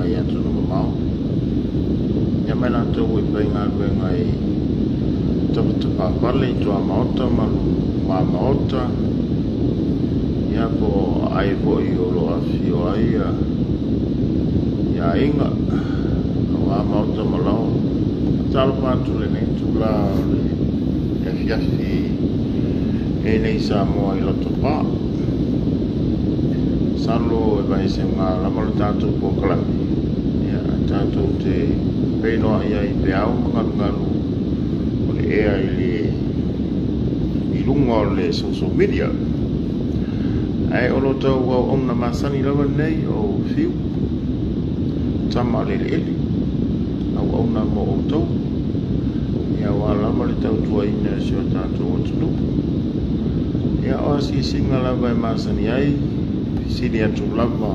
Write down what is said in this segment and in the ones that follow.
mai atunuu mamao, ia ma i latou foi faigaluega i tafatafaafale i tuamaota ma lumamaota, ia po o aai foi o lo o afifio ai aiga aua maota ma laoa. Faatalofa atu i lenei itula o le afiafi e nei Samoa i Lotopa. Masalo e vaesega lava le tatou polokalame, ia tatou te feiloai ai i peau ma galugalu o le ea i luga o le social media. Ae o lo tau auauna masani lava nei o Fiu, tama o le eleele, auauna mo outou, ia aua lava le tautuaina o si o tatou atunuu. Ia o asiasiga lava e masani ai, fesili atu lava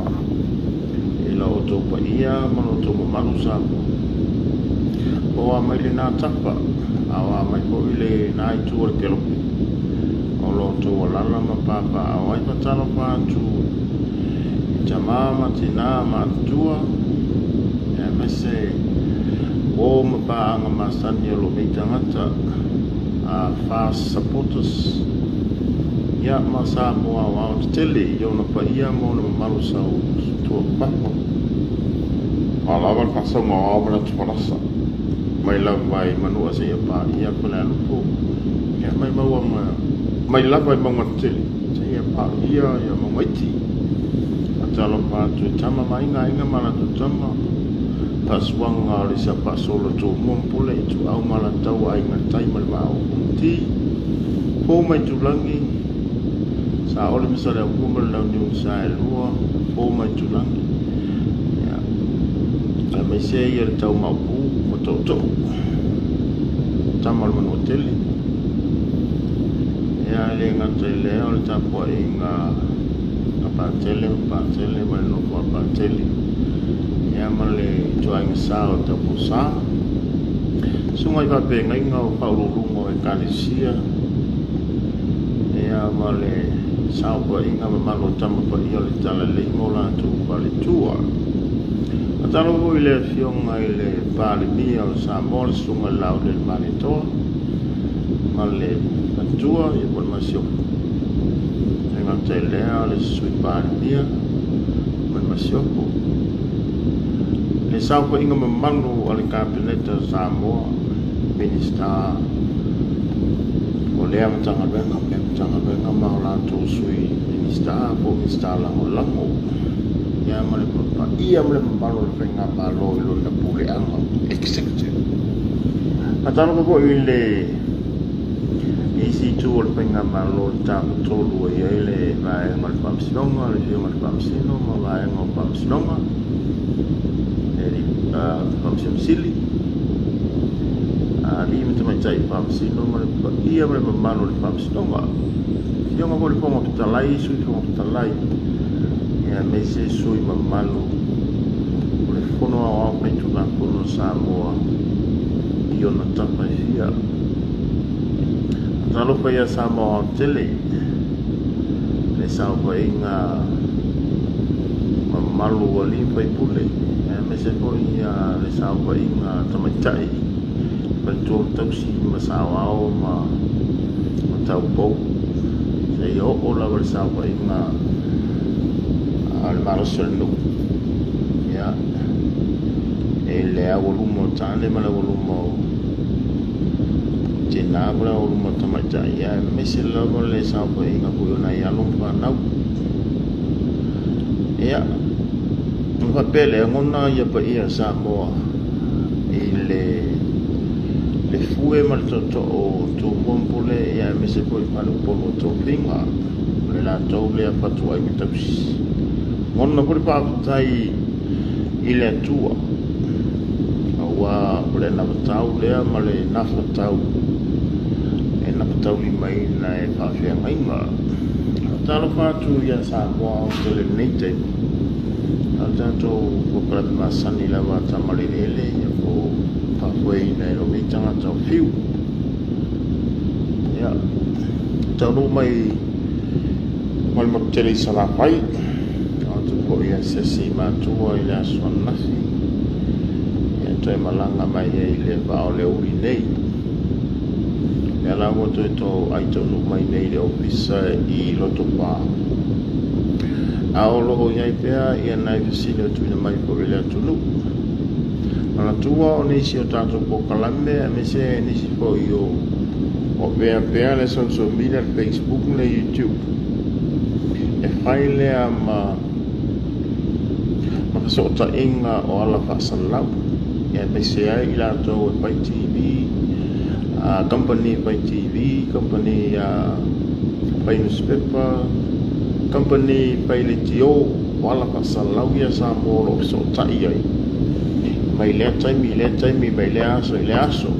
i la outou paia ma lo outou mamalu Samoa. Po o a mai lena tapa, a o a mai foi lena itu o le kelope, o lo outou alala ma papaaao ai. Faatalofa atu i tama ma tina ma matutua, aemaise uo ma paaga masani o lou nei tagata, a FAST supporters, ia ma Samoa aoao tetele i ona paia ma ona mamalu sau tua fafo. A lava le faasauga o ao ma le atu falasa mai lava i Manua seia paia Falealupo, ia mai mauga mai lava i mauga tetele seia paia ia mauga iti. Faatalofa atu i Tama ma Aiga, Aiga ma latou Tama, faasuaga o le Sapaasolo, Tumua ma Pule, Ituau ma Alataua, Aiga i le Tai ma le Vaa o Fonoti, Fou ma Itulagi, Saole ma Saleaaumua ma le Launiu na Saelua, Fou ma Itulagi, ia aemaise ia le tau maopu ma tootoo, tama o le Manuatele. Ia e le gata i lea o le tapuaiga a Patele ma Patele ma le nofo a Patele, ia ma le ituaiga sa o le Taufosa, susuga i faafeagaiga o faauluuluga o Ekalesia, ia ma le saofaiga mamalu o tama paia o le Talalelei ma o latou faletua. Faatalofa foi i le Afioga i le Palemia o Samoa, le Susuga i le Laaulialemalietoa ma le faletua, ia po o le Masiofo. E gata i lea o le Sui Palemia ma le Masiofo. Le saofaiga mamalu a le Kapeneta o Samoa, Minisita o lea Matagaluega ma lea Matagaluega ma o latou Sui Minisita po o Minisita Lagolago, ia ma le paia ma le mamalu o le faigamalo i lona puleaga executive. Faatalofa foi i le isi itu o le faigamalo, le tafatolu e i ai le vaega o le Faamasinoga, le Afioga i le Faamasino ma vaega o Faamasinoga, le Faamasino Sili, alii ma tamaitai Faamasino ma le paia ma le mamalu o le Faamasinoga. Afioga foi i le Fofoga Fetalai, Sui Fofoga Fetalai, ia aemaise sui mamalu o le Fono Aoao Faitulafono o Samoa i ona tafa e fia. Faatalofa ia Samoa aoaotele, le saofaiga mamalu o alii ma faipule, aemaise foi le saofaiga tamaitai, faletua ma tausi ma saoao ma taupou, seia oo lava le saofaiga a le malosi o le nuu, ia e le aualuma o tane ma le aualuma o tina ma le aualuma o tamaitai, ia aemaise lava le saofaiga foi o nai alo ma fanau. Ia, ona faapea lea, gona ia paia Samoa i le fue ma le tootoo o Tumua ma Pule, ia aemaise foi faleupolu o tofiga, o le latou lea fatuai ma tausi. Gona foi le faafetai i le Atua, aua o le anavatau lea ma le nafatau e nafataulimaina e faafeagaiga. Faatalofa atu ia Samoa o tele lenei taimi. O le tatou polokalame masani lava a Tama le Eleele, ia po o faafoeina e lou nei tagata o Fiu. Ia, taunuu mai ma le motu tele i Salafai. Ou te foi i asiasi i matua i le aso ananafi, ia toe malaga mai ai i le vaa o le aoauli nei. Lea la ua toe toai taunuu mai nei i le ofisa i Lotopa, a o lo o i ai pea ia nai fesili o tuuina mai foi i le atunuu. Manatua o nisi o tatou polokalame aemaise nisi foi o avea pea le social media, le Facebook ma le YouTube e fai lea ma fesootaiga o ala faasalalau, aemaise ai i latou e fai TV, company fai TV, company fai newspaper, company fai leitio, o ala faasalalau ia Samoa o lo o fesootai ai mai lea taimi i lea taimi, mai lea aso i lea aso.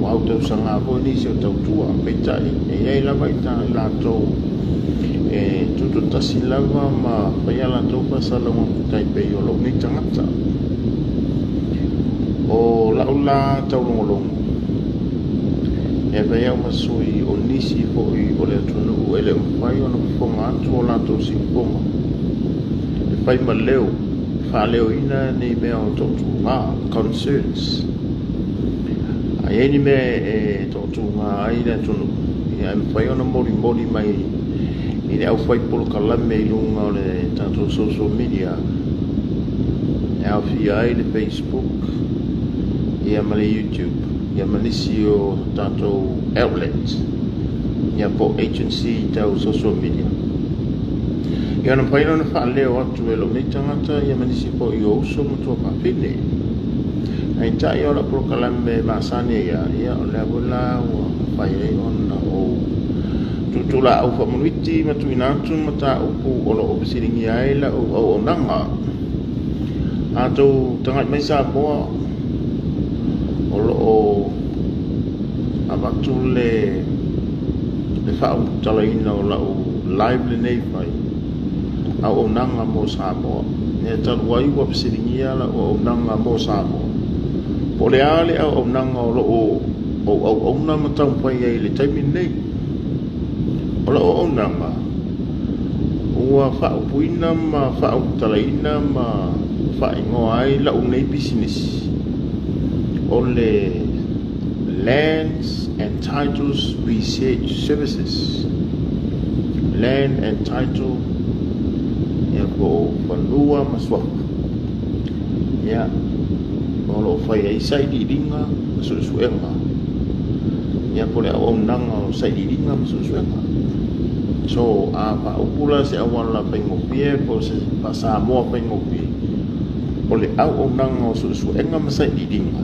Ua autausaga foi nisi o tautua, peitai e i ai lava i latou e tutotasi lava ma fai a latou faasalalauga tai pei o lou nei tagata. O lau la taulogologo e avea au ma sui o nisi foi o le atunuu e le o mafai ona fofoga atu o latou siufofoga e fai ma leo e faaleoina nei mea o toatuga, concerns. A i ai ni mea e toatuga ai le atunuu, ia e mafai ona molimoli mai i le aufai polokalame i luga o le tatou social media e aofia ai le Facebook ia ma le YouTube ia ma nisi o tatou outlet ia po o agency tau social media. Ia ona mafai lea ona faaleo atu e lou nei tagata ia ma nisi foi o uso ma tuafafine. Peitai o lau polokalame masani ai lava, ia o lea foi la ua mafai ai ona ou tuutuulaau faamanuiti ma tuuina atu mataupu o lo o fesiligia ai lau auaunaga. A outou tagai mai Samoa, o lo o avatu le faaulutalaina o lau live lenei fai auaunaga mo Samoa. Ia talu ai ua fesiligia lau auaunaga mo Samoa, po o le a le auaunaga o lo o ou auauna ma taumafai ai i le taimi lenei. O lau auaunaga ua faaupuina ma faaulutalaina ma faaigoa ai lau nei pisinisi o le Lands and Titles Research Services. Land and Title, ia po o fanua ma suafa. Ia, o lo o fai ai sailiiliga ma suesuega. Ia po o le auaunaga o sailiiliga ma suesuega. So, a faaupu la se auala faigofie po o se faa-Samoa faigofie, o le auaunaga o suesuega ma sailiiliga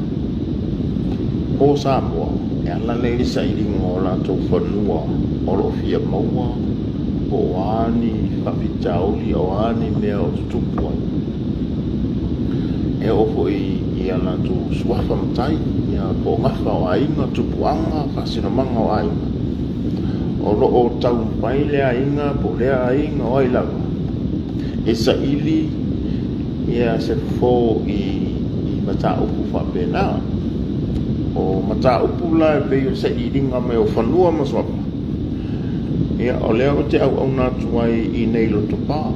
mo Samoa e ala lea i le sailiga o latou fanua o lo o fia maua po o a ni faafitauli o a ni mea o tutupu ai. E oo foi i a latou suafa matai, ia po o gafa o aiga, tupuaga, faasinomaga o aiga. O lo o taumafai le aiga po o lea aiga o ai lava e saili ia se fofo i mataupu faapena. O mataupu la e pei o le sailiiliga mai o fanua ma suafa, ia o lea ou te auauna atu ai i nei Lotopa.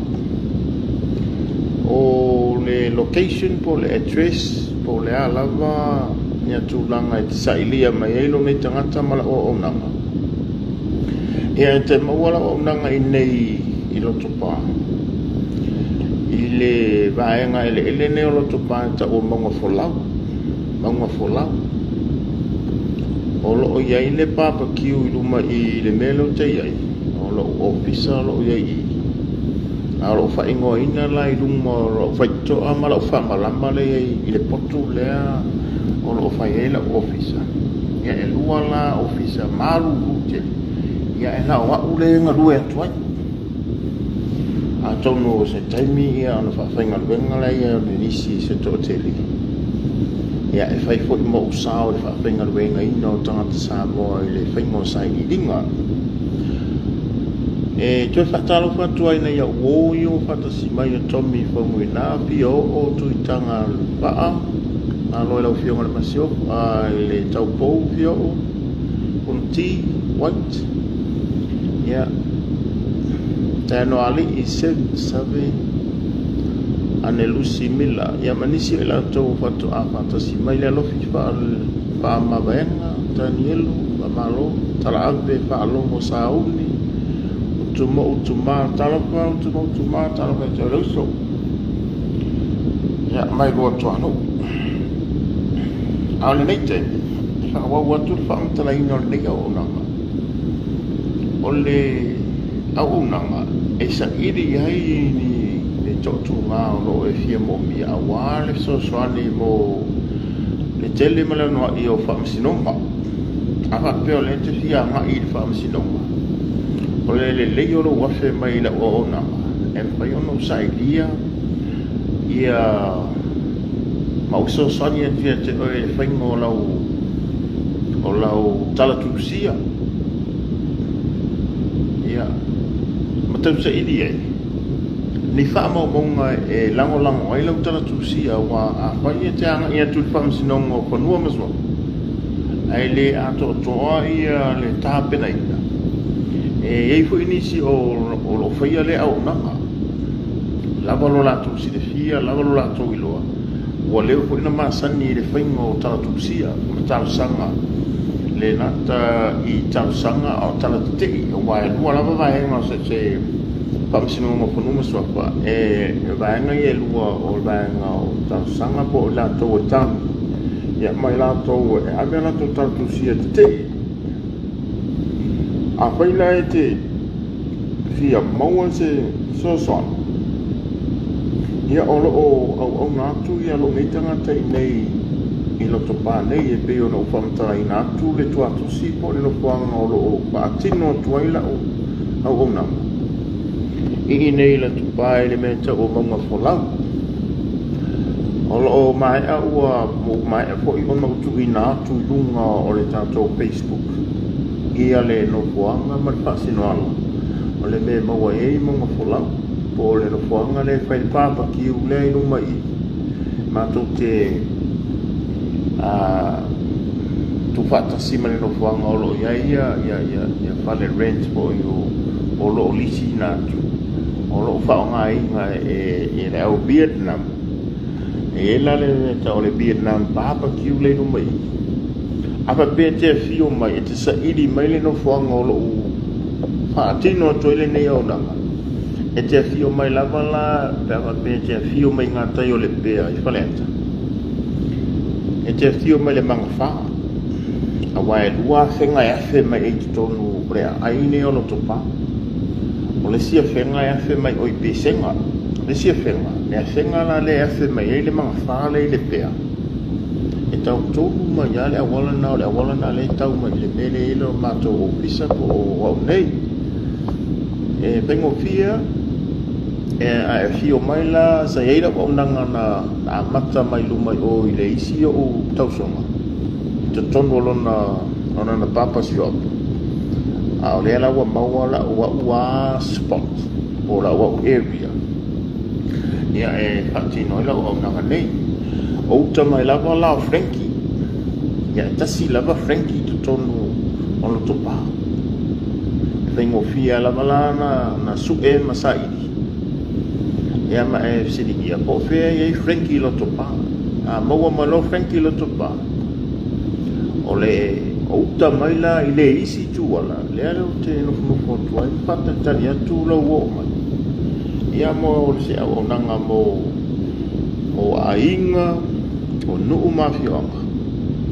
O le location po o le address po o le a lava ia tulaga e te sailia mai ai lou nei tagata ma lau auaunaga. Ia e te maua lau auaunaga i nei i Lotopa i le vaega eleele nei o Lotopa e tau o Mauga Folau. Mauga Folau. O lo o i ai le barbecue i luma i le mea lea ou te i ai, o lou ofisa o lo o i ai i i. A o lou faaigoaina la i luma o lou faitotoa ma lau faamalama lea i ai i le potu lea o lo o fai ai lau ofisa. Ia e lua la ofisa malulu tele, ia e na o au lea e galue atu ai. Atonu o se taimi ia ona faafaigaluega lea o nisi se toatele, ia e fai foi ma ou sao i le faafaigaluegaina o tagata Samoa i le faiga o sailiiliga. E toe faatalofa atu ai nei au uo i o faatasi mai o Tommy Faumuina, Fia Oo, Tuitaga Vaa, malo i lau Afioga i le Masiofo, i le Taupou Fia Oo, Fonoti, White, ia, Taenoalii, Save, Anelusi Mila, ia ma nisi o i latou ua faatoa faatasi mai le alofi faamavaega, Tanielu, Faamalo, Talaave, Faalogo, Sauni, Utumo'u Tuma, Talofa, Utumo'u Tuma, Talofa ia te oe le uso. Ia, mai lua tuanuu. A o lenei taimi, e faaauau atu le faamatalaina o lenei auaunaga. O le auaunaga e saili ai ni toatuga o lo o e fia moomia aua le fesoasoani mo le tele ma le anoa'i o faamasinoga. A faapea o lea e te fia agai i le faamasinoga, o le lelei o lou afe mai i lau auaunaga e mafai ona ou sailia ia ma ou fesoasoani atu ia te oe i le faiga o lau tala tusia ia ma tausaili ai ni faamaumauga e lagolago ai lau tala tusia, aua afai e te agai atu i le Faamasinoga o Fanua ma Suafa ae le atoatoa ia le tapenaina, e i ai foi nisi o lo o faia lea auaunaga, lava lo latou silafia, lava lo latou iloa, ua leva foi ona masani i le faiga o tala tusia ma talosaga, le gata i talosaga a o tala tetei, aua e lua lava vaega o se Faamasinoga o Fanua ma Suafa, e vaega ia e lua o le vaega o talosaga po o i latou e tanu, ia ma i latou e ave a latou tala tusia tetei. Afai la e te fia maua se fesoasoani, ia o lo o auauna atu ia lou nei tagata i inei i Lotopa nei, e pei ona ou faamatalaina atu le tuatusi po o le nofoaga o lo o faatino atu ai lau auaunaga i inei i Lotopa i le mea e tau o Mauga Folau. O lo o maea ua maea foi ona ou tuuina atu i luga o le tatou Facebook ia le nofoaga ma le faasinoala o le mea e maua ai Mauga Folau, po o le nofoaga lea e fai le barbecue lea i luma i matou te tuufaatasi ma le nofoaga o lo o i ai ia fale rent foi o lo o lisiina atu, o lo o faaaogaina e le au Vietnam. E i ai la le mea e tau o le Vietnam barbecue lea i luma i i. A faapea e te afio mai e te saili mai le nofoaga o lo o faatino atu ai lenei auaunaga, e te afio mai lava la, pe a faapea e te afio mai i gatai o Lepea i Faleata, e te afio mai i le Magafa, aua e lua afega e afe mai ai i totonu o le aai nei o Lotopa. O le isi afega e afe mai o i Pesega, o le isi afega, le afega la lea e afe mai ai le Magafa lea i Lepea, e tau tonu mai lava le auala lena, o le auala lena lea e tau mai i le mea lea e i ai le matou ofisa po o au nei. E faigofie lava, ae afio mai la, sa i ai lau auaunaga na amata mai luma i o i le isi ou tausoga, i totonu o lona o lana barber shop, a o lea la ua maua lau au lava spot po o lau au area ia e faatino ai lau auaunaga nei. O uta mai lava la o Frankie, ia e tasi lava Frankie i totonu o Lotopa. E faigofie lava la na sue ma saili, ia ma e fesiligia po o fea e i ai Frankie Lotopa. A maua mai loa Frankie Lotopa, o le o uta mai la i le isi itu ala, lea ou te nofonofo atu ai ma faatalitali atu lau oo mai. Ia mo se auaunaga mo aiga, o nuu ma afioaga,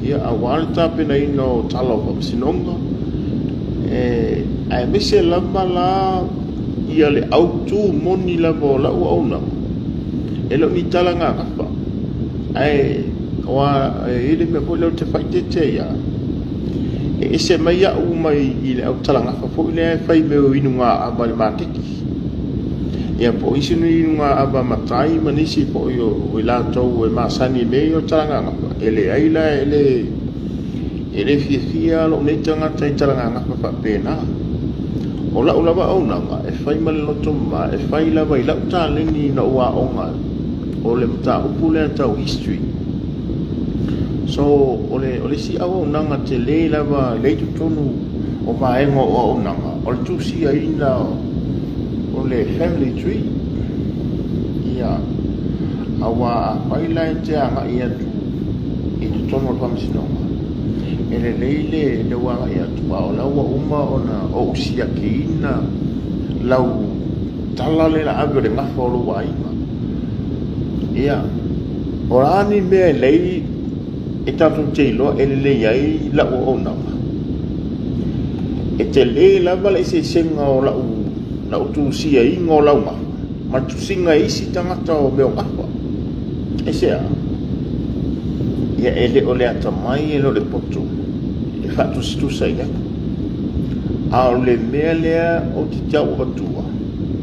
ia aua le tapenaina o tala o faamasinoga, aemaise lava la ia le autu moni lava o lau auaunaga, e le o ni tala gagafa, ae oa e i ai le mea foi lea ou te faaeteete ai lava, e ese mai au mai i le autalagafa foi lea e fai mea o inugaava i le maketi. Ia po o isi ni inugaava matai ma nisi foi o i latou e masani i mea ia o talagagafa, e leai la e le fiafia lou nei tagata i talagagafa faapena. O lau lava auaunaga e fai ma le loto mama, e fai lava i lau taleni na ou aoga o le mataupu lea tau history. So o le isi auaunaga tele lava lea i totonu o vaega o auaunaga, o le tusiaina o le family tree. Ia Auā afai la e te agai atu i totonu o le Faamasinoga, e lelei le lou agai atu, a o la ua uma ona ou siakiina lau tala lea la ave o le gafa o lou aiga. Ia, o a ni mea e lei e tatou te iloa e lelei ai lau auaunaga, e tele lava le eseesega o lau tusiaina o lau gafa ma le tusiga e isi tagata o mea o gafa. Aisea? Ia e le o le atamai e le o le poto e faatusatusa i ai. A o le mea lea ou te tau avatua,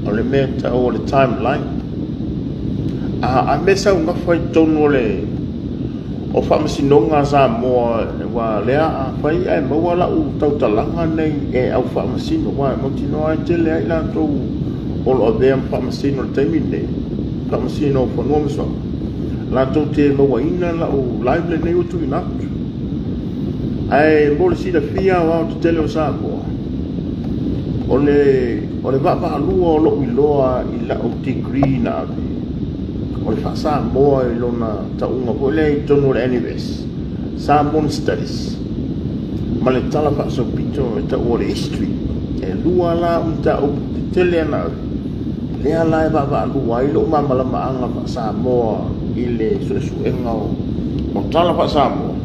o le mea e tau o le timeline. A ave sau gafa i totonu o le o Faamasinoga a Samoa, aua lea afai ae maua lau tautalaga nei e au faamasino, aua e mautinoa e tele ai latou o lo o avea ma faamasino i le taimi lenei, faamasino o fanua ma suafa, latou te mauaina lau live lenei ua tuuina atu. Ae mo le silafia aoaotetele o Samoa, o le vaavaalua o lou iloa i lau degree na ave, o le faa-Samoa i lona tauga foi lea i totonu o le NUS, Samoan Studies, ma le tala faasolopito e taua o le History. E lua la au mataupu tetele na ave, lea la e vaavaalua ai lou malamalamaaga faa-Samoa i le suesuega o tala faa-Samoa,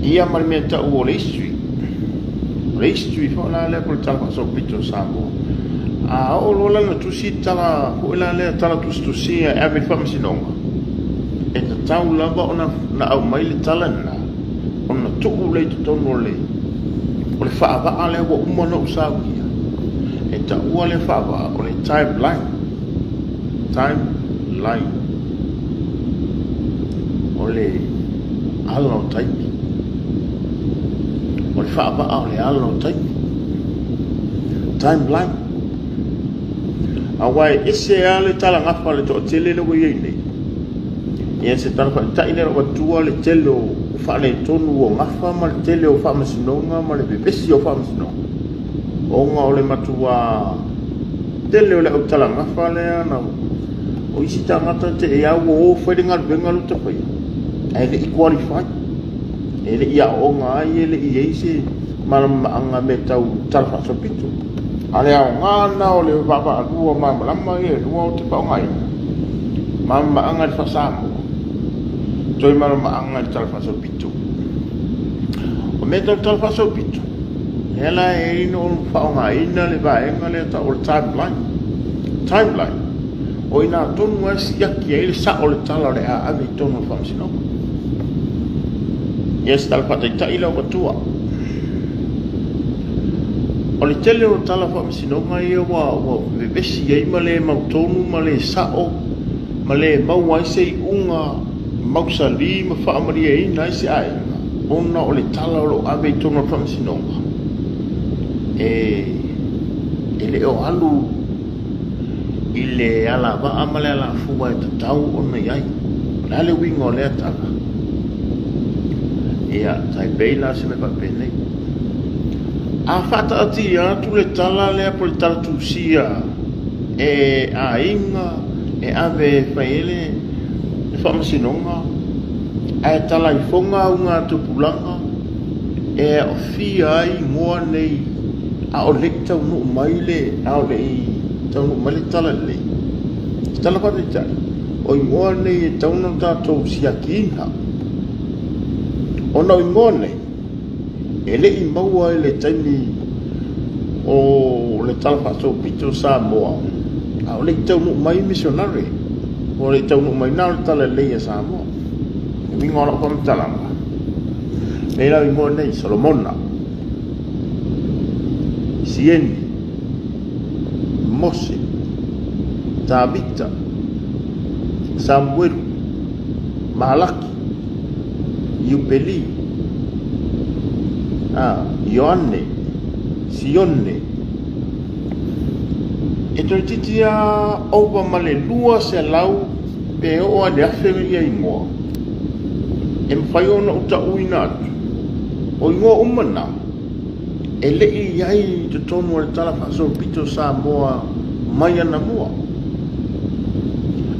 ia ma le mea tau o le History. O le History foi la lea po o le tala faasolopito o Samoa. A oo loa la ina tusi le tala foi la lea, tala tusitusia e ave i le Faamasinoga, e tatau lava ona aumai le tala lena, ona tuu lea i totonu o le faavaa lea ua uma ona ou saunia. E taua lea faavaa o le timeline. Timeline. O le ala o taimi. O le faavaa o le ala o taimi. Timeline. Aua e ese lava le talagafa o le toatele lea ua i ai nei. Ia se tala faaitai lea o avatua le tele o faaletonu o gafa ma le tele o faamasinoga ma le vevesi o faamasinoga, ona o le matua tele o le autalagafa lea na o isi tagata te e au o fai le galuega lo tafaia, ae le i qualify, e le i aooga ai, e le i ai se malamalamaaga mea tau tala faasolopito. A le aoga na o le vaavaalua malamalama ia e lua o te faaaogaina, malamalamaaga i le faa-Samoa, toe malamalamaaga i le tala faasolopito. O mea tau tala faasolopito, lea la e ai no faaaogaina le vaega lea tau o le timeline. Timeline, o ina tonu ai siaki ai le sao o le tala o le a ave i totonu o le Faamasinoga. Ia se tala faataitai lau matua. O le tele o tala faamasinoga ia ua vevesi ai ma le mautonu ma le sao ma le maua ai se iuga mausali ma faamalieina ai se aiga, ona o le tala o lo o ave i totonu o le Faamasinoga e le o alu i le alavaa ma le alafua e tatau ona i ai. O le a le uiga o lea tala? Ia, taipei la se mea faapenei. A faataatia atu le tala lea po o le tala tusia e aiga e ave e fai ai le faamasinoga, ae tala ifoga auga tupulaga e aofia ai igoa nei, a o le i taunuu mai le, a o le i taunuu mai le tala lelei. Se tala faataitai, o igoa nei e tatau ona tatou siakiina, ona o igoa nei e le i maua i le taimi o le tala faasolopito o Samoa, a o le i taunuu mai missionary, o le i taunuu mai na o le tala lelei a Samoa. E uiga o lau faamatalaga, nei lau igoa nei, Solomona, Sieni, Mose, Tavita, Samuelu, Malaki, Iupeli, Ioane, Sione. E toeitiiti lava ova ma le 200 pe oo lava i le 1000 ia igoa e mafai ona ou tauina atu. O igoa uma na e le i ai i totonu o le tala faasolopito o Samoa mai anamua.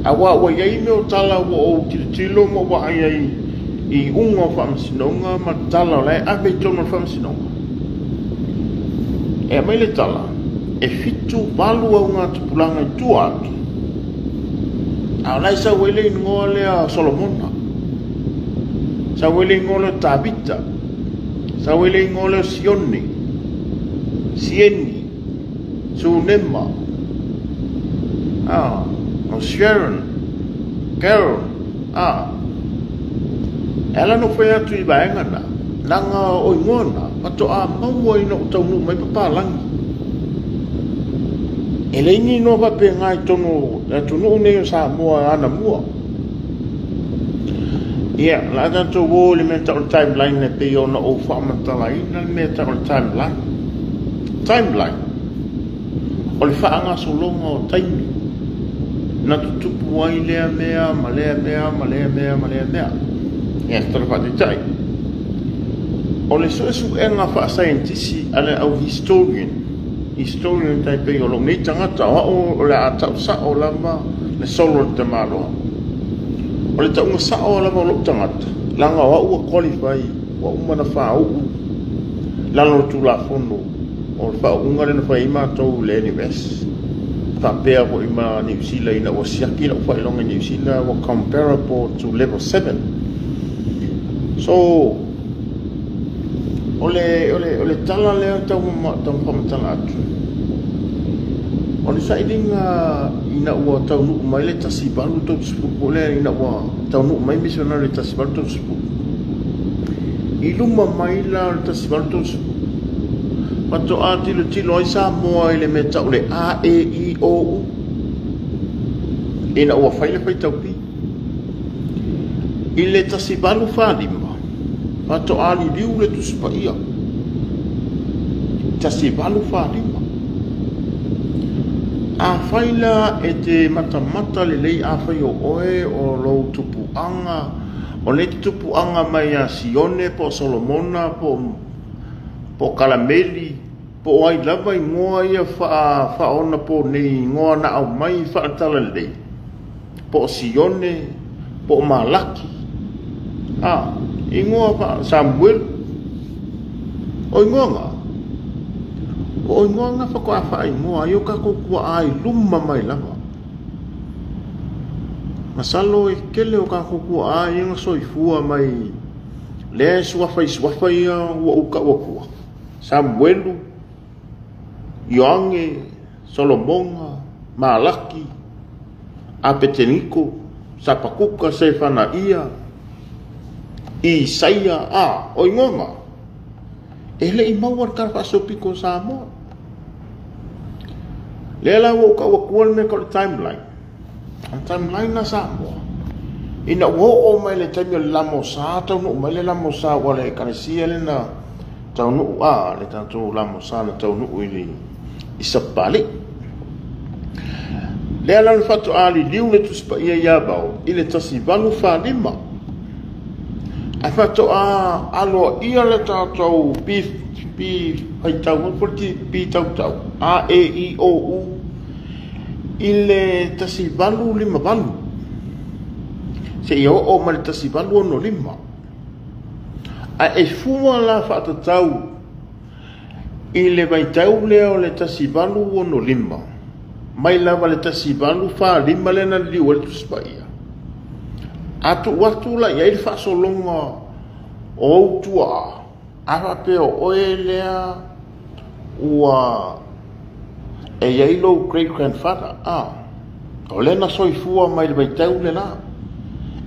Aua ua i ai mea o tala ua ou tilotilo ma ou vaai ai i iuga o faamasinoga ma tala o la e ave i totonu o le faamasinoga. E aumai le tala, e 78 augatupulaga i tua atu, a o la e sau ai le igoa lea o Solomona, sau ai le igoa lea o Tavita, sau ai le igoa lea o Sione, Sieni, Sunema, o Sharon, Carol, E ala ona ou fai atu i vaega na, leaga o igoa na, faatoa maua ina ua taunuu mai papalagi. E leai ni igoa faapena i totonu o le atunuu nei o Samoa anamua. Ia, o le a tatou o i le mea e tau o le timeline e pei ona ou faamatalaina le mea e tau o le timeline. Timeline, o le faagasologa o taimi na tutupu ai lea mea ma lea mea ma lea mea ma lea mea. Ia, se tala faataitai. O le suesuega faasaienitisi a le au historian, historian tai pei o lou nei tagata, o au o le a tau sao lava le solo o le tamaloa. O le tauga sao lava o lou tagata, leaga o au ua qualify, ua uma ona faauu lalo o le Tulafono o le faauuga lea na fai ai matou i le NUS, faapea foi ma Niu Sila ina ua siaki lau faailoga i Niu Sila ua comparable to level 7. So, o le tala lea tau faamatala atu, o le sailiga ina ua taunuu mai le 1830 po o lea ina ua taunuu mai misionare i le 1830, i luma mai la o le 1830, faatoa tilotilo ai Samoa i le mea tau le A, E, I, O, U, ina ua fai le faitau P. I le 1845, faatoa liliu le Tusi Paia. 1845. Afai la e te matamata lelei, afai o oe o lou tupuaga, o le tupuaga mai ia Sione po o Solomona po o Kalameli, po o ai lava igoa ia faaonapo nei igoa na aumai faatalalelei, po o Sione, po o Malaki, igoa Samuelu, o igoa nga, o igoa nga faatoa faaigoa ai o tatou tuaa i luma mai lava. Masalo e tele o tatou tuaa ia na soifua mai lea e suafa i suafa ia ua ou tau atua, Samuelu, Ioane, Solomona, Malaki, Apeteniko, Sapakuka, Sefanaia, Isaia, o igoa nga, e le i maua le tala faasolopito o Samoa. Lea la ua ou tau atua le mea tau le timeline. O le timeline na Samoa, ina ua oo mai le taimi o le lamosa, taunuu mai le lamosa ua le ekalesia le na taunuu, le tatou lamosa na taunuu i Sapapalii. Lea la na faatoa liliu le Tusi Paia ia Vao i le 1845. Ae faatoa aloaia le tatou P, P faitau, po o le P tautau, A, E, I, O, U, i le 1858. Seia oo mai le 1865. Ae e fua la faatatau i le vaitau lea o le 1865, mai lava le 1845 lea na liliu ai le Tusi Paia. A tuu atu la i ai le faasologa o ou tuaa, a faapea o oe lea ua e i ai lou great grandfather, o lea na soifua mai le vaitau le la.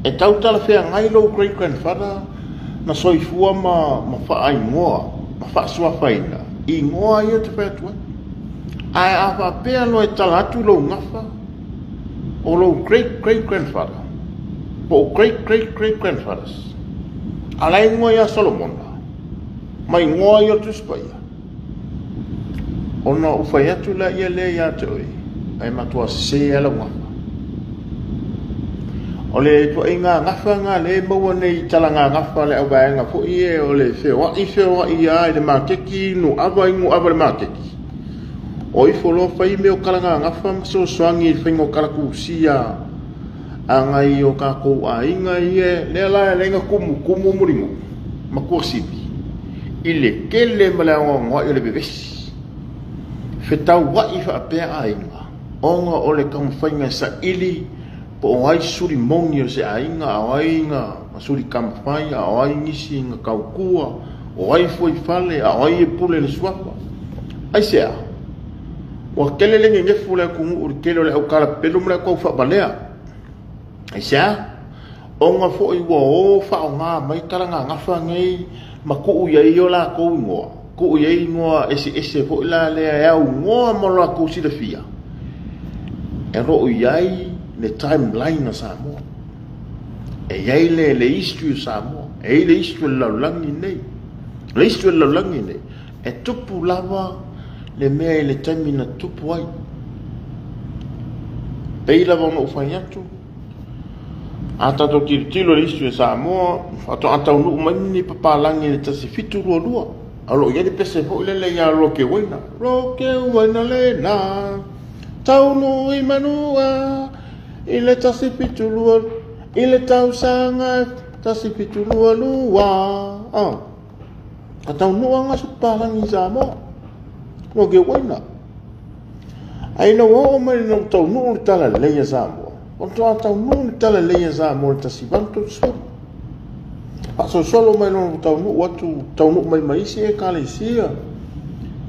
E tau talafeagai lou great grandfather na soifua ma faaigoa, ma faasuafaina, igoa ia te fai atu ai. Ae a faapea loa e tala atu lou gafa, o lou great great grandfather, po o great great great grandfathers, a la igoa ia Solomona, ma igoa ia o le Tusi Paia, ona ou fai atu la ia lea ia te oe, ae matua sese lava lau gafa. O le tuaiga gafa nga le maua nei talaga gafa le au vaega foi e o le feoai feoai ia i le maketi, nuava i nuava le maketi. O ifo loa fai mea o kalaga gafa ma sosoagi i le faiga o kalakusia Agai i o tatou aiga ia, lea la e ala ai ona tumutumu Mulinuu ma Tuasivi i le tele ma le anoanoai o le vevesi, fetauai faapea aiga ona o le taumafaiga e saili po o ai suli moni o se aiga, a o ai na suli tamafai, a o ai nisi na tautua, o ai fuaifale, a o ai e pule i le suafa. Aisea? Ua tele le nenefu o le atunuu i le tele o le autalapelo ma le au taufaavalea. Aisea? Ona foi ua o faaaoga mai talagagafa nei ma tuu i ai o latou igoa, tuu i ai igoa eseese foi la lea e aunoa ma lo latou silafia, e lo o i ai le timeline a Samoa. E i ai le history o Samoa, e i ai le history o le lalolagi lenei. O le history o le lalolagi lenei, e tupu lava le mea i le taimi na tupu ai. Pei lava ona ou fai atu, a tatou tilotilo i le history a Samoa, faatoa taunuu mai ni papalagi i le 1722. A o lo o i ai le pese foi lele ia Roke Uaina. Roke Uaina lena, taunuu i Manua, i le 172, i le tausaga 1722. Ah. Ka taunuu lava se papalagi i Samoa. Roke Uaina. Ae ina ua oo mai ina ua taunuu le talalelei a Samoa, faatoa taunuu le talalelei a Samoa i le 1830. Faasolosolo mai loa ua taunuu atu, taunuu mai ma isi ekalesia,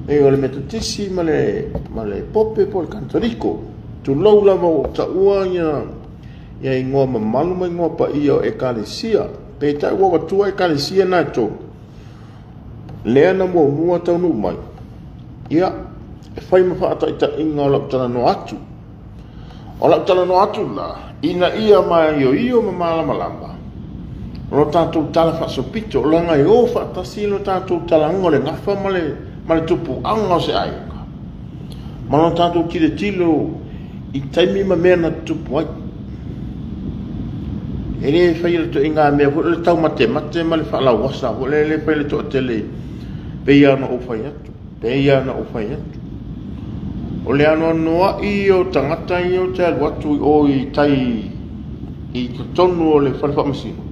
e o le Metotisi ma le Pope po o le Katoliko. Tulou lava ua ou taua ia igoa mamalu ma igoa paia o ekalesia. Peitai ua avatua ekalesia na e tolu, lea na muamua taunuu mai, ia, e fai ma faataitaiga o lau talanoa atu. O lau talanoa atu la, ina ia maioio ma malamalama lo tatou tala faasolopito, leaga e o faatasi lo tatou talaga o le gafa ma le tupuaga o se aiga, ma lo tatou tilotilo i taimi ma mea na tutupu ai. E le faia le ituaiga mea foi le taumatemate ma le faalauasa foi lea, e le faia le toatele, pei lava ona ou fai atu, pei lava ona ou fai atu. O le anoanoai o tagata ia ou te alu atu i o i tai i totonu o le fale faamasino,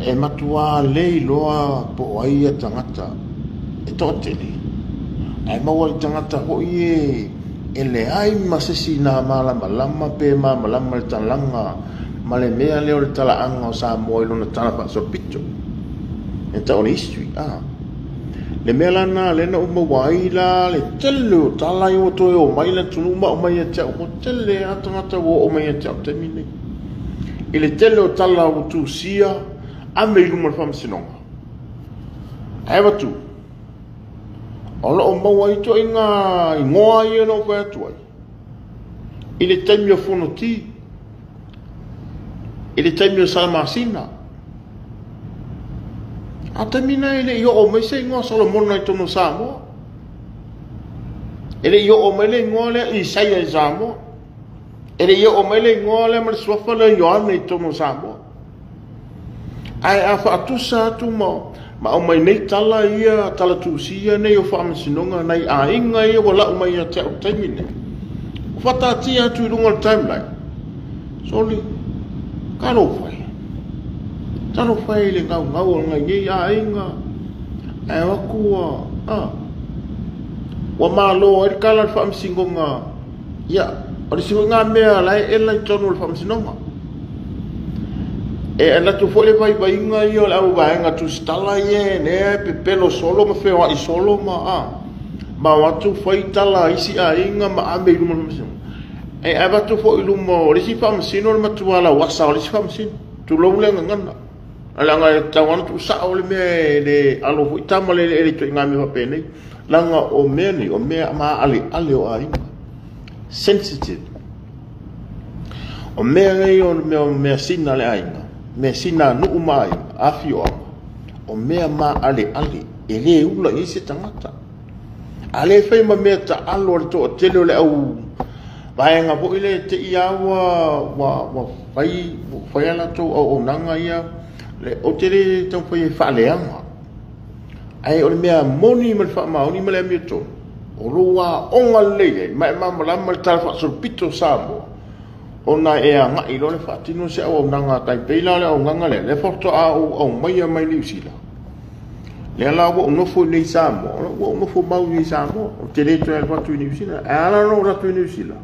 e matua le iloa po o ai ia tagata e toatele, ae maua i tagata foi e leai ma se isi na malamalama pe malamalama le talaga ma le mea lea o le talaaga o Samoa i lona tala faasolopito. E tau o le history. Ah. Le mea la na lea na ou maua ai la le tele o tala ia ua toe oo mai le atunuu ma aumai ia te au, ua tele lava tagata ua oo mai ia te au i le taimi lenei. I le tele o tala ua tusia ame i luma o le faamasinoga. Ae avatu, o lo o maua ai ituaiga igoa ia na ou fai atu ai, i le taimi o Fonoti, i le taimi o Salamasina. A taimi na e le i oo mai se igoa Solomona i totonu o Samoa. E le i oo mai le igoa lea Isaia i Samoa. E le i oo mai le igoa lea ma le suafa lea Ioane i totonu o Samoa. Ae a faatusa atu ma aumai nei tala ia, tala tusia nei o faamasinoga nai aiga ia ua lau mai ia te au i le taimi lenei, ua faataatia atu i luga o le timeline. Soli, talofa e. Talofa e i le gaugau o nai nei aiga, ae o atu ua, a, ua malo ai le tala o le faamasinoga. Ia, o le isi foi lena mea la e ela i totonu o le faamasinoga. E alu atu foi le vaivaiga ia o le au vaega tusitala ia lea e pepelo solo ma feoai solo ma, a, ma o atu fai tala a isi aiga ma ave i luma o le faamasinoga. E avatu foi i luma o le isi faamasino le matua lauasa o le isi faamasino. Tulou le gagana. Leaga e tatau lava ona tuusao le mea e le alo foi tama le eleele i ituaiga mea faapenei. Leaga o mea nei, o mea maaleale o aiga. Sensitive. O mea nei o mea sina a le aiga, mea sina a nuu ma aiga, afioaga, o mea maaleale e le ula i ai se tagata. A le fai ma mea taalo a le toatele o le au vaega foi lea e te i lava ua fai a latou auaunaga ia, ou te le taumafai e faaleaga. Ae o le mea moni ma le faamaoni ma le amiotonu, o lou aoga lelei ai ma e malamalama i le tala faasolopito o Samoa, Ona e agai loa le faatino se auaunaga tai pei la o le auaunaga lea, lea faatoa ou aumaia mai Niu Sila. Lea la ua ou nofo i inei i Samoa, ua ou nofo mau i inei i Samoa, ou te le toe alu atu i Niu Sila. Ae ala ona ou alu atu i Niu Sila,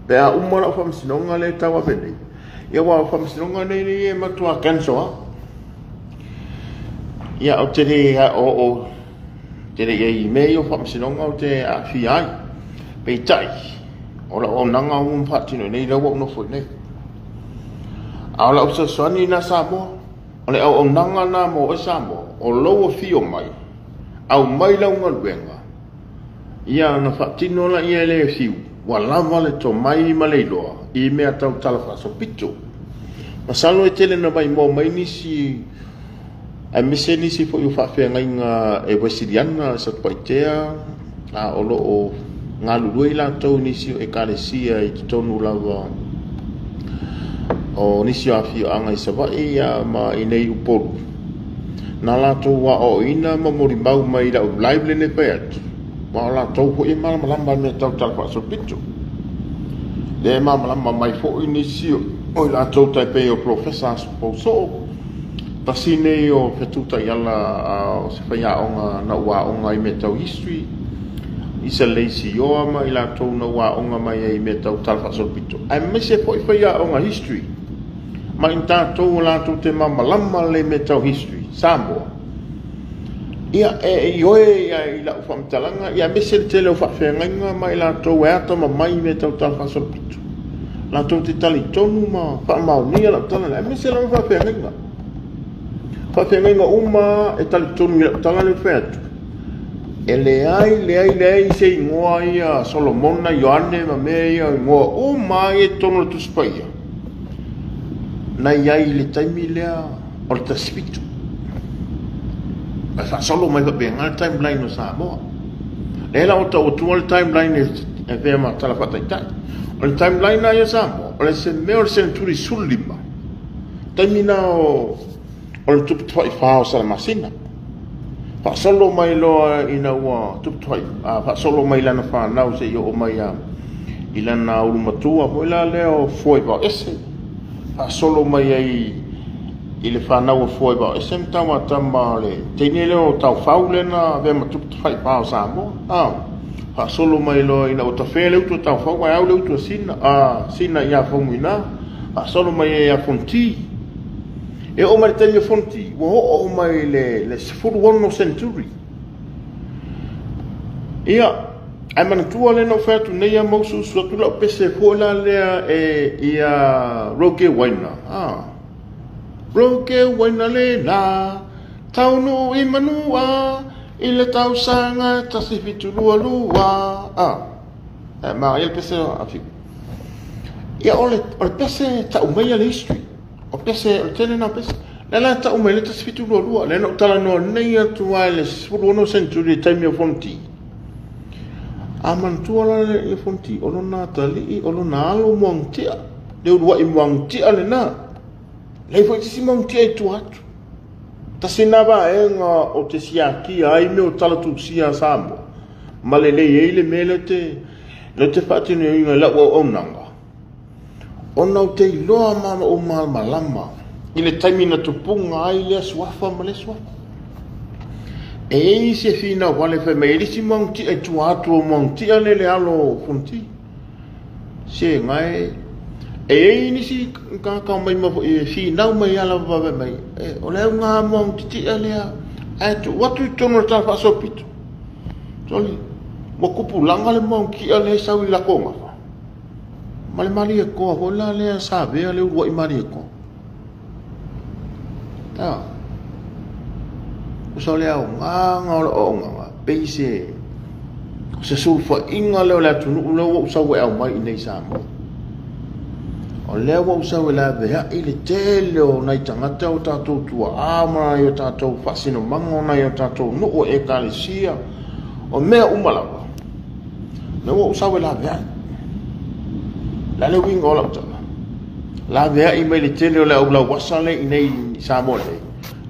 pe a uma lau faamasinoga lea e tauave nei, ia aua o faamasinoga nei nei e matua cancel lava. Ia ou te le oo te le i ai i mea ia o faamasinoga ou te aafia ai. Peitai, o lau auaunaga ua uma faatino i inei, lea ua ou nofo i inei. A o lau fesoasoani lena Samoa, o le auaunaga lena mo oe Samoa, o lou afio mai, aumai lau galuega, ia ona faatino lea e le fiu, ua lava le tomai ma le iloa i mea tau talafaasolopito. Masalo e tele na maimoa mai nisi aemaise nisi foi o faafeagaiga e Wesiliana i Satupaitea, a o lo o galulue i latou i nisi o ekalesia i totonu lava o nisi o afioaga i Savaii ma i nei Upolu. Na latou aoaoina ma molimau mai i lau live lenei fai atu, ma o latou foi e malamalama i mea tau talafaasolopito. Lea e malamalama mai foi nisi o i latou tai pei o Professor Asopou Soo, tasi nei o fetu taiala o se faiaoga na ou aoga i mea tau history, Isa Leisioa ma i latou na ou aoga mai ai i mea tau talafaasolopito, aemaise foi faiaoga history ma i tatou o latou te malamalama lelei i mea tau history Samoa. Ia, e ioe i lau faamatalaga, ia aemaise le tele o faafeagaiga ma i latou e atamamai i mea tau talafaasolopito, latou te talitonu ma faamaonia lau tala lea, aemaise lava faafeagaiga. Faafeagaiga uma e talitonu i lau tala lea ua fai atu, e leai, leai, leai se igoa ia Solomona, Ioane ma mea ia, igoa uma ia i totonu o le Tusi Paia, na i ai i le taimi lea o le 17. Ae faasolo mai faapena le timeline o Samoa. Lea la ua tau atua le timeline e avea ma tala faataitai. O le timeline lava ia Samoa, o le se mea o le seneturi 15, taimi na o le tupu tafaifa o Salamasina. Faasolo mai loa ina ua tupu tafai, faasolo mai lana fanau seia oo mai i lana ulumatua foi la lea o Fuaivaoese. Faasolo mai ai i le fanau o Fuaivaoese ma Tauatama o le teine lea o Taufau lea na avea ma tupu tafaifa o Samoa. Faasolo mai loa ina ua tafea le utu a Taufau ae au le utu a Sina, Sina ia Faumuina. Faasolo mai ai ia Fonoti. E oo mai le taimi o Fonoti, ua oo mai le 16 century. Ia, ae manatua lea na ou fai atu nei a mausuusu atu lau pese foi la lea e ia Roke Waina. Roke Waina lena, taunuu i Manua, i le tausaga 1722. E manaia le pese a Fiu. Ia, o le pese tau mai le history. O pese, o le tele na o pese. Lea la tau mai le 1722, lea na ou talanoa nei atu ai le 16 century le taimi o Fonoti. A manatua la le Fonoti, o lona atalii, o lona alo Muagututia, le uluai Muagututia lena. Leai foi se isi Muagututia i tua atu. Tasi lena vaega o te siakia ai mea o tala tusia a Samoa, ma lelei ai le mea lea te faatinoina i lau auaunaga. Ona ou te iloa ma ou malamalama i le taimi na tupuga ai lea suafa ma lea suafa. E i ai se finau vale fai mai, e le isi Muagututia i tua atu o Muagututia le le alo o Fonoti. Se gae, e i ai nisi tagata mai ma foi e finau mai ala vave mai, o le auga Muagututia lea, ae tuu atu i totonu o le tala faasolopito. Soli, ua kupulaga le Muagututia lea e sau i lako gafa. Ma le Malietoa foi la lea sa avea le uluai Malietoa. Usa o le aogaga o le auaunaga, pei se sulufaiga lea o le atunuu lea ua ou sau e aumai i nei Samoa. O lea ua ou sau e laveai le tele o nai tagata o tatou tuaa ma nai o tatou faasinomaga o nai o tatou nuu e ekalesia, o mea uma lava. Lea ua ou sau e laveai. La le uiga o lau tala. Laveai mai le tele o le aulauasa lea i nei i Samoa nei.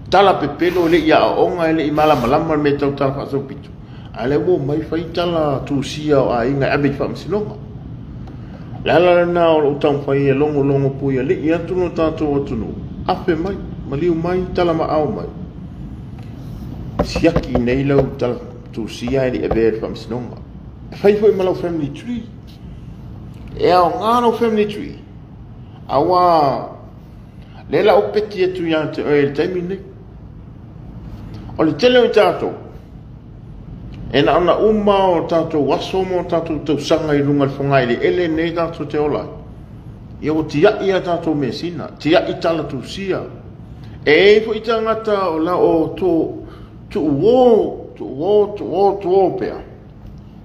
Tala pepelo e le i aoaoga, e le i malamalama le mea tau tala faasolopito. A lea ua omai fai tala tusia o aiga e ave i faamasinoga. Le ala lena o lou taumafai e logologo puialii atu lo tatou atunuu, afe mai, maliu mai, talamaao mai. Siaki nei lau tala tusia e le i avea i le faamasinoga. E fai foi ma lau family tree. E aoga lau family tree. Aua lea la ou peti atu ia te oe i le taimi lenei. O le tele o i tatou, e na ona uma o tatou aso ma o tatou tausaga i luga o le fogaeleele lenei tatou te ola ai. Ia ua tiai a tatou measina, tiai tala tusia. E i ai foi tagata o la o tuuo, tuuo, tuuo, tuuo pea.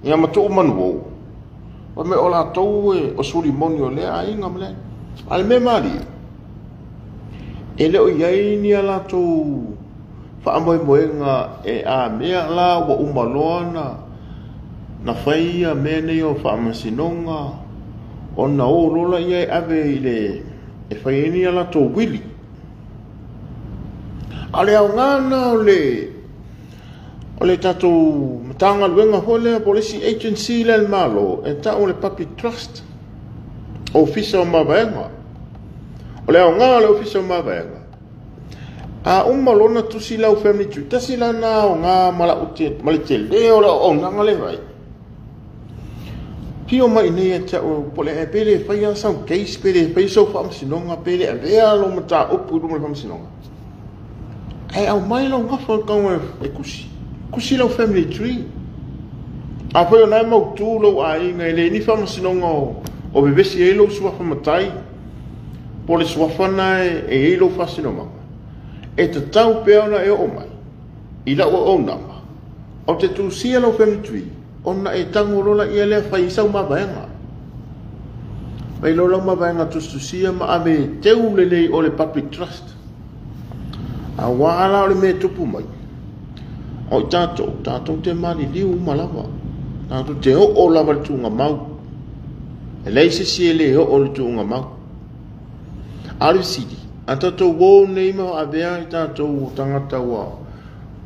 Ia ma tuu manuo. Fai mai o latou e o suli moni o lea aiga ma lea. A le mea malie, e le o i ai ni a latou faamoemoega e a mea la ua uma loa na fai ia mea nei o faamasinoga ona o loa lea e ave i le e fai ai ni a latou uili. A o le aoga lena o le O le tatou Matagaluega foi lea po o le isi agency lea a le Malo e tau o le Public Trust, Ofisa o Mavaega. O le aoga o le Ofisa o Mavaega, a uma loa ona tusi lau family tree, tasi la lena aoga ma lau ma le tele o le auaunaga lea e fai. Afio mai i inei ia te au po o le pe le faia sau case, pe le faia sau faamasinoga, pe le avea lou mataupu i luma o le faamasinoga. Ae aumai lau gafa o le tago e tusi. Tusi lau family tree. Afai o lena e mautu lou aiga, e leai ni faamasinoga o vevesi ai lou suafa matai, po o le suafa lena e i ai lou faasinomaga, e tatau pea ona e oo mai i lau auaunaga, ou te tusia lau family tree, ona e tago loa laia lea fai ai sau mavaega. Fai loa lau mavaega tusitusia ma ave e teu lelei o le public trust. Aua la o le mea e tupu mai, o i tatou, tatou te maliliu uma lava. Tatou te oo lava i le tuugamau. E leai se isi e le oo i le tuugamau. A o le fesili, a tatou o nei ma avea i tatou tagata ua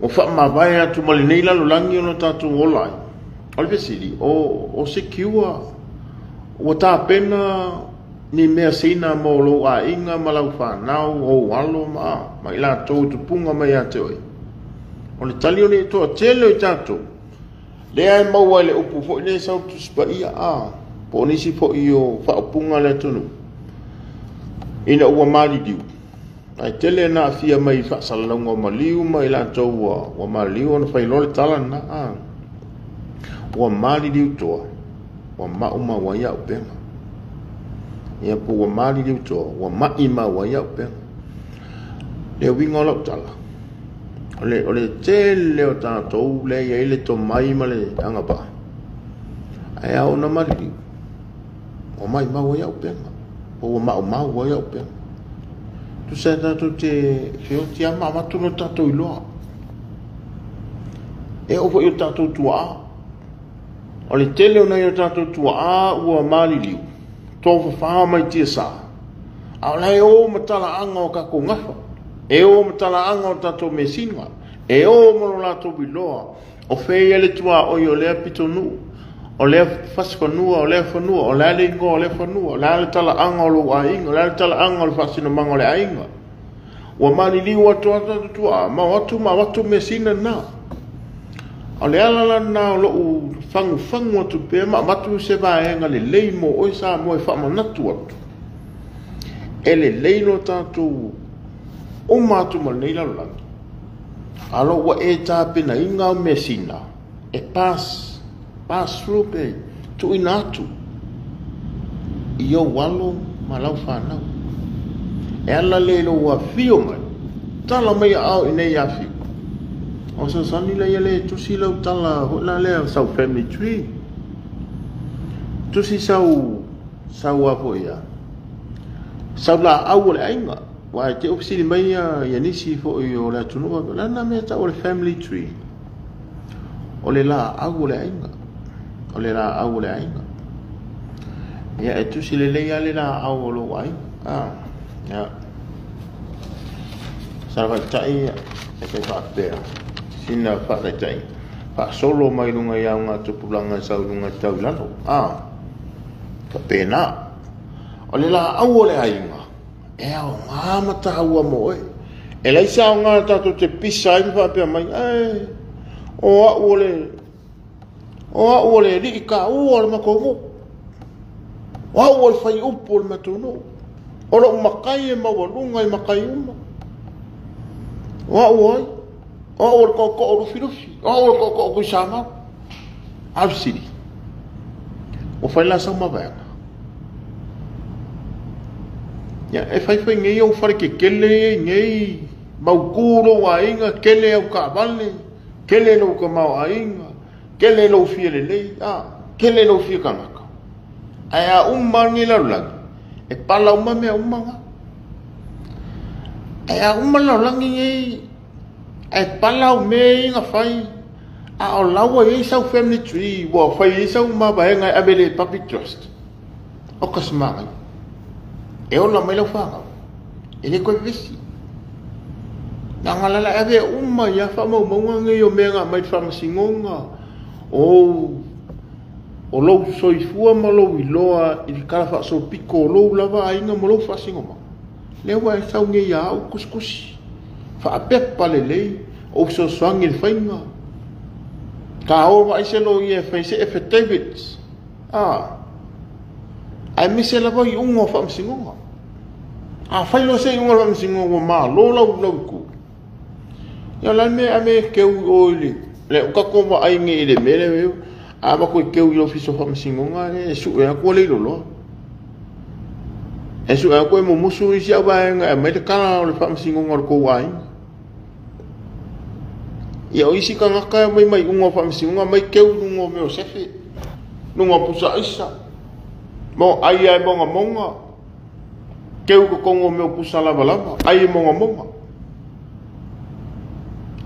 ua faamavae atu ma lenei lalolagi ona tatou ola ai. O le fesili, o secure, ua tapena ni mea sina mo lou aiga ma lau fanau, ou alo ma i latou e tupuga mai ia te oe? O le tali o le toatele o i tatou, lea e maua i le upu foi lea e sau i le Tusi Paia, a, po o nisi foi o faaupuga a le atunuu, ina ua maliliu, Ae tele ina aafia mai i faasalalauga o maliu ma i latou ua maliliu ona fai loa le tala lena, a ua maliliu toa, ua maumau ai auupega. Ia po ua maliliu toa, ua maimau ai auupega. Le uiga o lau tala, o le tele o tatou lea e i ai le tomai ma le agavaa, ae ao ona maliliu, ua maimau ai auupega, po ua maumau ai auupega. Tusa e tatou te feoti lava ma avatu lo tatou iloa. E oo foi i o tatou tuaa. O le tele o nai o tatou tuaa ua maliliu, tofafa mai tiasa, a o la e o ma talaaga o tatou gafa, e o ma talaaga o tatou measina, e o ma lo latou iloa O fea ia le tuaoi o lea pitonuu, o lea fasi fanua, o lea fanua, o le a le igoa o lea fanua, o le a le talaaga o lou aiga, o le a le talaaga o le faasinomaga o le aiga. Ua maliliu atu lava tatou tuaa, ma o atu ma avatu measina lena. O le ala la lena o lou fagufagu atu pea ma avatu se vaega lelei mo oe Samoa e faamanatu atu, e lelei lo tatou uma atu ma lenei lalolagi. A o ua e tapenaina au measina e pass, pass through pe tuuina atu i ou alo ma lau fanau. E ala lea i lou afio mai, tala mai aao i nei afio. O fesoasoani la ia lea e tusi lau tala foi la lea sau family tree. Tusi sau sau a foi ia. Sau laau o le aiga. Aua e te fesili mai ia nisi foi o le atunuu, o le a lena mea e tau o le family tree? O le laau o le aiga. O le laau o le aiga. Ia, e tusi lelei lava le laau o lou aiga. Ah, ia. Sa faitai e te faapea, sina faataitai, faasolo mai luga i augatupulaga e sau i luga e tau i lalo. Ah. Faapena. O le laau o le aiga, e aoga ma taua mo oe. E leai se aoga tatou te pisa ai ma faapea mai, e, o au o le o au o le alii taua o le matou nuu. O au o le faiupu o le matou nuu. O lou matai e maualuga i matai uma. O au o ai? O au o le tootoo Lufilufi. O au o le tootoo Tuisamau. A o le fesili, ua fai la sau mavaega? Ia, e fai fai nei ou fale tetele ia i nei, mautu lou aiga, tele au taavale, tele lou tamaoaiga, tele lou fia lelei, a, tele lou fia tagata. Ae a uma lava lenei lalolagi, e pala uma mea uma na. Ae a uma le lalolagi nei, ae pala au mea ia na fai, a o la ua i ai sau family tree, ua fai ai sau mavaega e ave i le public trust. Oka se manaia. E ola mai lau fanau, e le toe vevesi. Leaga la e ave uma ai lava faamaumauga nei o mea na aumai i le faamasinoga, o lou soifua ma lou iloa i le talafaasolopito o lou lava aiga ma lou faasinomaga. Lea ua e sau nei ia au tusitusi, faapepa lelei, ou fesoasoani i le faiga. Ta o vaai se loia e fai se affidavit, aemaise lava iuga o faamasinoga. A fai loa se iuga o le faamasinoga ua malo lau itu, ia o le a le mea e ave e keu i o i le... O tatou vaai nei i le mea lea, a avatu e keu i le Ofisa o Faamasinoga, e sue atu ua leiloloa. E sue atu e mumusu isi au vaega e aumai le tala o le faamasinoga o le tou aiga. Ia o isi tagata e aumai mai iuga o faamasinoga, aumai keu i luga o mea o sefe, luga o pusa aisa, mo ai lava e mogamoga, keu i totonu o mea o pusa lavalava, ai e mogamoga.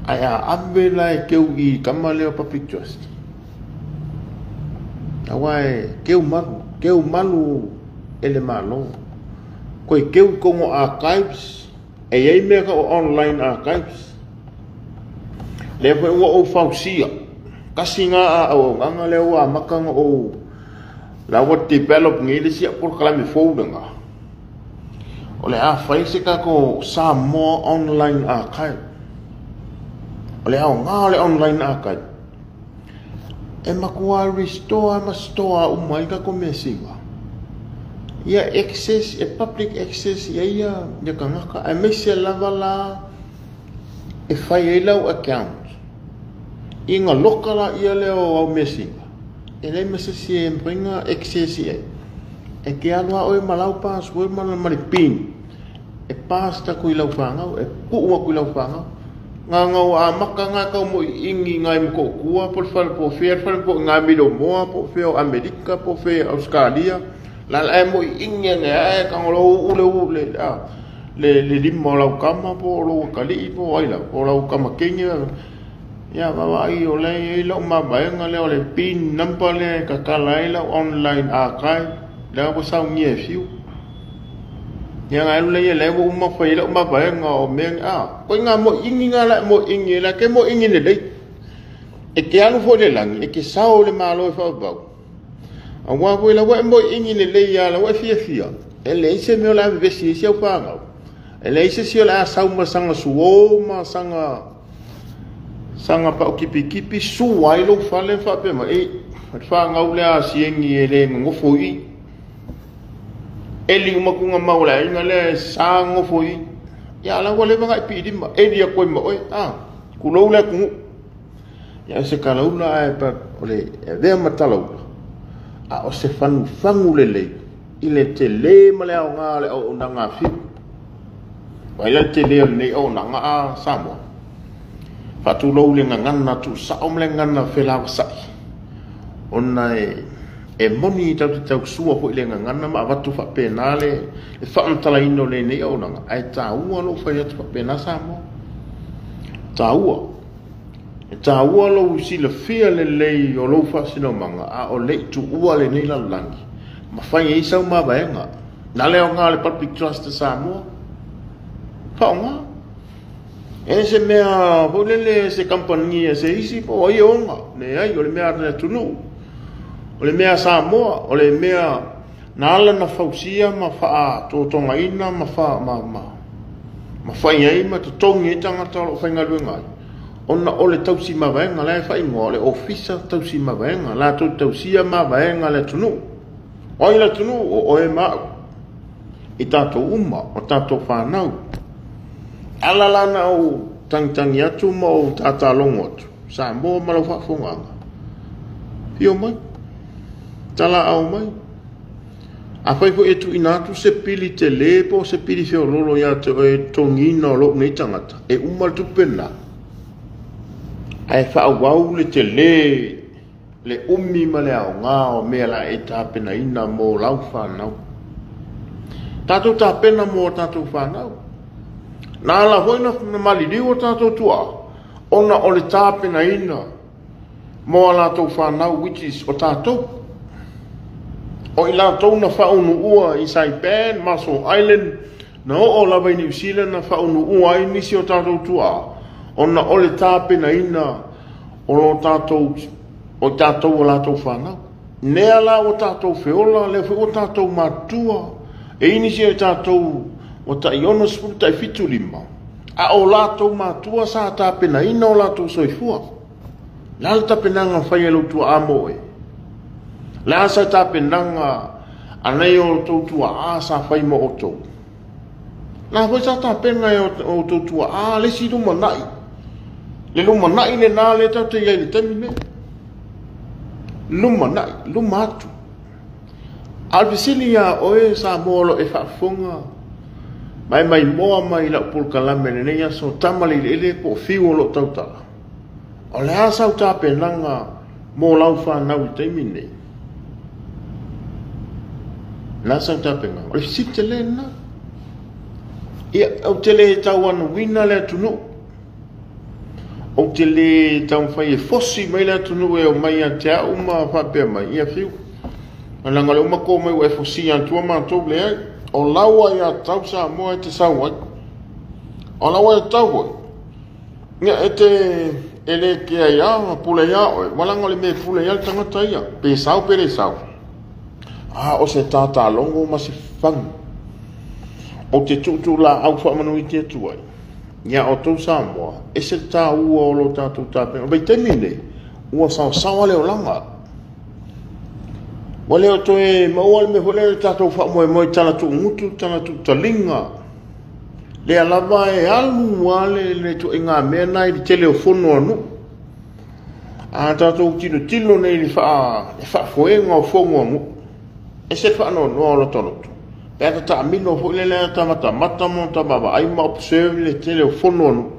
Ae a ave la e keu i tama lea o Public Trust, aua e keu malu, keu malu e le Malo. Toe keu i totonu o archives, e i ai mea tau o online archives. Lea foi ua ou fausia, tasi na auaunaga lea ua amata ona ou, la ua develop nei le isi au polokalame fou lena. O le a fai se tatou Samoa Online Archive. O le aoga o le online archive, e matua restore ma store uma ai tatou mea siva. Ia access, e public access i ai ia tagata, aemaise lava la e fai ai lau account. Ina loka la ia lea o au mea siva, e leai ma se isi e mafai ona access i ai. E te alu lava oe ma lau password ma le pin, e pass atu i lau fanau, e tuu atu i lau fanau. Ngā ua amata ngā tau mo i ingi ngā i Motootua, po le fale po o fea, le fale po o ngā Milomoa, po o fea o Amerika, po o fea o Australia. La la e mo i ingi ane ae kangolo ule ule le lima o lau kama, po o lau akalii, po o ai lau, po o lau kama kenge. Ia vaavaai o lea e i ai lau mavaega lea o le pin number lea e tatala ai lau online archive, lea ua saunia e fiu. Ia nga alu lea lea ua uma fai ai lau mavaega o mea ni, koe ngā mo ingi ngā la mo ingi, la ke mo ingi lelei. E te alu foi le lagi, e te sao le malo e whaapau. Aua foi la ua e mo ingi lelei ia, la ua e fiafia. E leai se mea o le a vevesi ai si au fanau. E leai se isi o le a sau ma saga suo ma saga paukipikipi sua ai lou fale ma faapea mai, e, o le fanau lea a sieni e le nonofo i i. Eli uma kuga mau o le aiga lea e sa nonofo i i. Ia la ua leva ona e piilima, eli atu ai ma oe, tulou le atunuu. Ia o se talaula ae o le avea ma talaula, a o se fagufagu lelei i le tele ma le aoga o le auaunaga a Fiu. Vaai la le tele o lenei auaunaga a Samoa. Faatulou i le gagana tuusao ma le gagana felavasai, ona e moni tatou te tausua foi i le gagana ma avatu faapena le faamatalaina o lenei auaunaga, ae taua lou fai atu faapena Samoa. Taua. E taua lou silafia lelei o lou faasinomaga, a o le i tuua lenei lalolagi, ma fai ai sau mavaega. Na le aoga o le Public Trust a Samoa, faaaoga. E se mea foi lele se kamupani a se isi po o ai e ona. Leai, o le mea a le atunuu, o le mea a Samoa, o le mea Na ala na fausia ma faatotogaina ma fa ma ma ma fai ai ma totogi ai tagata o lo o faigaluega ai, ona o le tausi mavaega la e faaigoa o le Ofisa Tausi Mavaega, latou te tausia mavaega a le atunuu. O ai le atunuu? O oe ma au, i tatou uma, o tatou fanau. Ala la na ou tagitagi atu ma ou tatalogo atu, Samoa ma lau faafofogaaga, afio mai, talaau mai. Afai foi e tuuina atu se pili tele po o se pili feololo ia te oe i le totogiina o lou nei tagata, e uma le tupe lena, ae faaauau le tele, le umi ma le aoga o mea la e tapenaina mo lau fanau. Tatou tapena mo a tatou fanau. Na ala foi na maliliu o tatou tuaa, ona o le tapenaina mo a latou fanau, which is o tatou. O i latou na faaunuua i Saipan, Marshall Island, na oo lava i Niu Sila na faaunuua ai nisi o tatou tuaa, ona o le tapenaina o lo tatou, o i tatou o latou fanau. Lea la ua tatou feola, lea foi ua tatou matutua, e i ai nisi o i tatou ua tai 60, tai 75, a o latou matua sa tapenaina o latou soifua. O le a le tapenaga na fai e lou tuaa mo oe? O le a se tapenaga a nai o outou tuaa sa fai mo outou? O le a foi sa tapena e outou tuaa le isi lumanai? Le lumanai lena lea tatou te i ai i le taimi lenei. Lumanai, luma atu. A o le fesili ia oe Samoa o lo o e faafofoga ma e maimoa mai i lau polokalame i lenei aso, Tamaliileele po o Fiu o lo o tautala. O le a sau tapenaga mo lau fanau i le taimi lenei? O le a sau tapenaga? O le fesili tele lena. Ia, ou te le tauanuina le atunuu. Ou te le taumafai e fosi mai le atunuu e omai ia te au ma faapea mai, ia Fiu, leaga o lea ua matou omai ua e fosia atua matou. Leai, o lau aiatatau Samoa e te sau ai. O lau aiatatau foi, Ia, e te, e le kea ia ma pule ia oe, ua leaga o le mea e pule ai le tagata ia, pe sau pe le sau. A o se tatalogo ma se fagu, ou te tuutuulaau faamanuitia atu ai ia outou Samoa, ese le taua o lo tatou tapena. O le vaitaimi lenei, ua saosaoa le olaga. Ua le o toe maua le mea foi lea o le tatou faamoemoe i tala tuugutu, tala tuutaliga. Lea lava e alu lava le ituaiga mea lena i le tele o fono a nuu. A tatou tilotilo nei i le faafoega o fono a nuu, ese le faanoanoa o lota loto. Pe a ta taamilo foi lele a ta matamata ma ta vaavaai ma observe le tele o fono a nuu,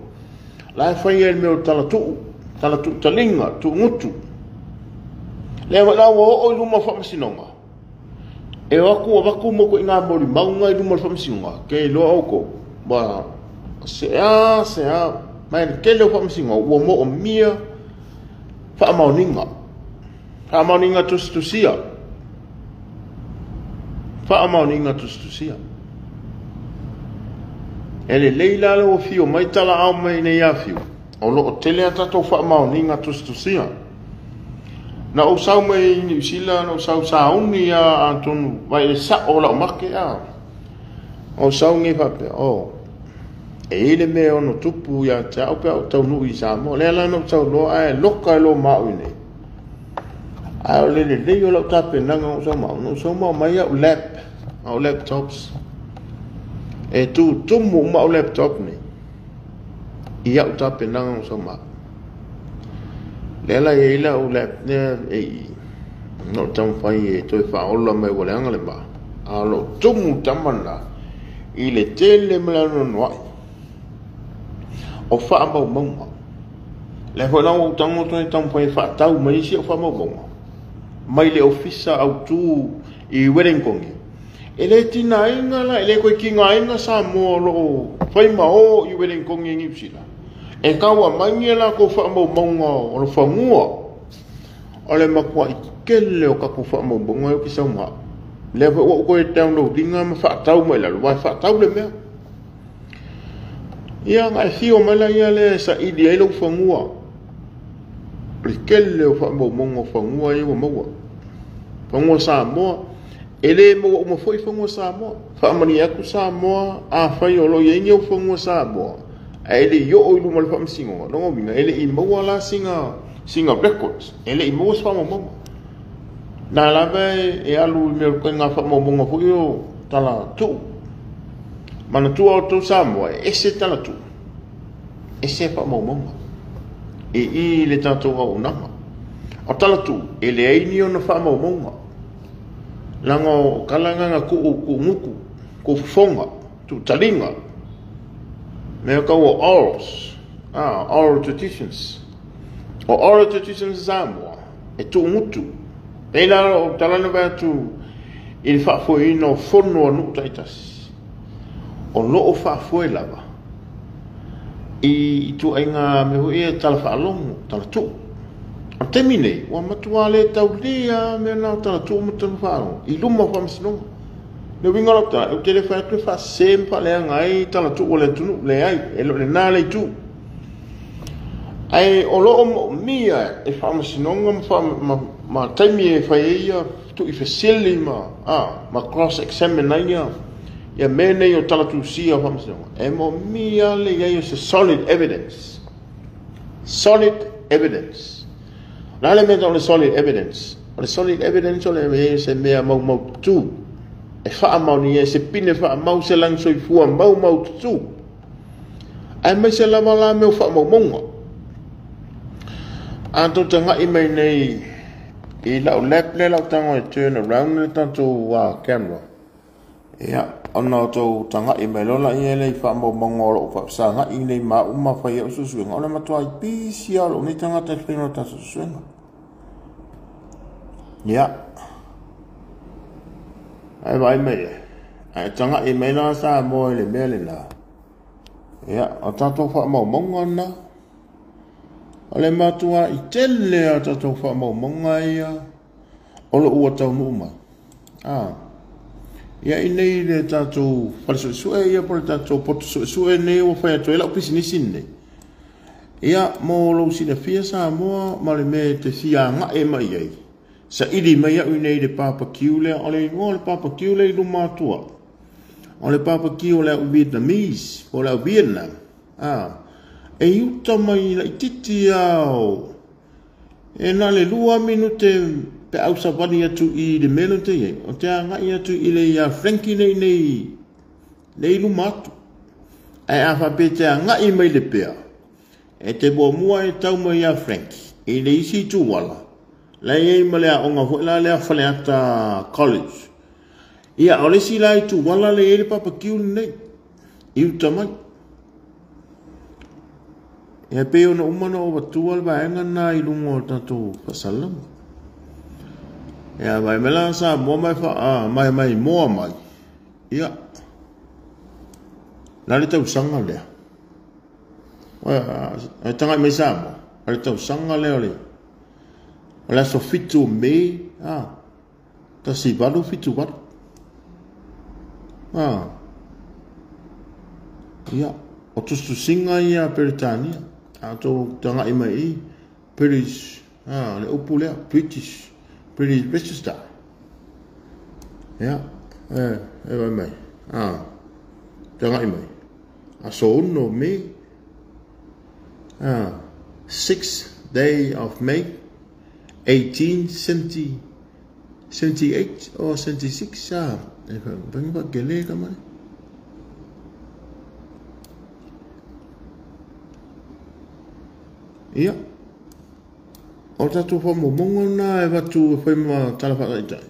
la e fai ai le mea o tala tuu, tala tuutaliga, tuugutu. Lea foi la ua oo i luma o faamasinoga. E o atu avatu uma ituaiga molimauga i luma o le faamasinoga, ke iloa outou, ua sea sea ma le tele o faamasinoga ua moomia faamaoniga, faamaoniga tusitusia, faamaoniga tusitusia. E lelei la lou afio mai talaau mai nei afiu, O lo o tele a tatou faamaoniga tusitusia. Na ou sau mai Niu Sila, na ou sau sauni a atonu vai e sao lau make a. Ou sau nei faapea, oh, e i ai le mea e ono tupu ia te au pe a ou taunuu i Samoa. Lea la na ou sau loa ae loka e lo ma au i inei. Ae o le lelei o lau tapenaga na ou sau ma au, na ou sau ma aumai au lap, au laptops. E tutumu uma au laptop nei. I au tapenaga o sau ma au. Lea la e i ai lau lap lea e i na ou taumafai e toe faaola mai ua leaga le va, a o lo o tumu tama lena i le tele ma le anoanoai o faamaumauga. Lea foi la ua ou tago atu ai e taumafai e faatau mai isi au faamaumauga mai le ofisa autu i Wellington. E le tigaina la, e le toe tigaina Samoa o lo o fai ma o i Wellington i Niu Sila e tau aumai ni a latou faamaumauga o le fanua. O le matuai tele o tatou faamaumauga ia ou te sau ma au. Lea foi ua ou toe download ina ma faatau mai lalo, aua e faatau le mea. Ia, ona e fio mai laia lea e saili ai lou fanua. O le tele o faamaumauga o fanua ia ua maua. Fanua Samoa. E le maua uma foi fanua Samoa. Faamalie atu Samoa, afai o lo o i ai ni ou fanua Samoa, ae le i oo i luma o le faamasinoga, lona uiga e le i maua la sina, sina records, e le i maua se faamaumauga. Na lava e alu i mea o ituaiga faamaumauga foi o tala tuu. Manatua outou Samoa, e ese tala tuu, ese faamaumauga i i le tatou auaunaga. O tala tuu, e leai ni ona faamaumauga. Leaga o tala na na tuu tuugutu, tuufofoga, tuutaliga. Mea tau o orals, oral traditions. O oral traditions a Samoa, e tuugutu. E la o tala na vae atu i le faafoeina o fono a nuu taitasi. O lo o faafoe lava i ituaiga mea foi ia tala faalogo, tala tuu. O le taimi nei, ua matua le taulia mea na o tala tuu ma tala faalogo i luma o faamasinoga. Le uiga o lau tala, ou te le fai atu e faasese ma faaleaga ai tala tuu a le atunuu, leai, e le o lena le itu. Ae o lo o moomia e faamasinoga ma taimi e fai ai ia tuuifesili ma cross examine ai ia mea nei o tala tusia o faamasinoga, e moomia le i ai o se solid evidence. Solid evidence. O le a le mea tau o le solid evidence? O le solid evidence o le mea se mea maumaututu e faamaonia e se pine faamau se lagi soifua maumaututu. Aemaise lava la mea o faamaumauga. A tou tagai mai nei i lau lap lea lau tago e turn around le tatou camera. Ia, ona o tou tagai mai loa laia lea i faamaumauga o loo faafesagai nei ma au ma fai au suesuega, o le matuai pisi lava o lou nei tagata i le faiga o le tatou suesuega. Ia, ae vaai mai e, ae tagai mai la Samoa i le mea lena. Ia, o tatou faamaumauga lena. O le matuai tele o tatou faamaumauga ia o loo ua taunuu mai. Ia inei le tatou fale suesue ia po le tatou poto suesue nei ua fai atu ai lau pisinisi nei. Ia mo lou silafia Samoa ma le mea e te fia agae mai ai. Saili mai au inei le barbecue lea, o le igoa o le barbecue lea i luma atu au. O le barbecue o le au Vietnamese, po o le au Vietnam. E i uta mai laitiiti lava e na o le 2 minute pe au savali atu i le mea lea ou te i ai. O te agai atu i le ia Frankie nei nei le i luma atu. Ae a faapea e te agai mai le pea, e te muamua e tau mai ia Frankie i le isi ituala, la e i ai ma le aoga foi la lea Faleata College. Ia, o le isi la ituala lea e i ai le barbecue lenei, i uta mai. Ia, pei ona uma ona ou avatua le vaega lena i luga o le tatou faasalalauga. Ia, vaai mai la Samoa mai mai mai moa mai. Ia, la le tausaga lea. E tagai mai Samoa, o le tausaga lea o le aso 7 o Mei, 1878. Ia, o tusitusiga ia a Peretania, a outou tagai mai i British, le upu lea, British, British Register. Ia, e vaai mai, tagai mai, aso 6 o Mei, 6th day of May, 1878 or 76, e whangi wha kele ka mai. Ia, o tatou whamomonga na e watu e whai ma tala whaataitai.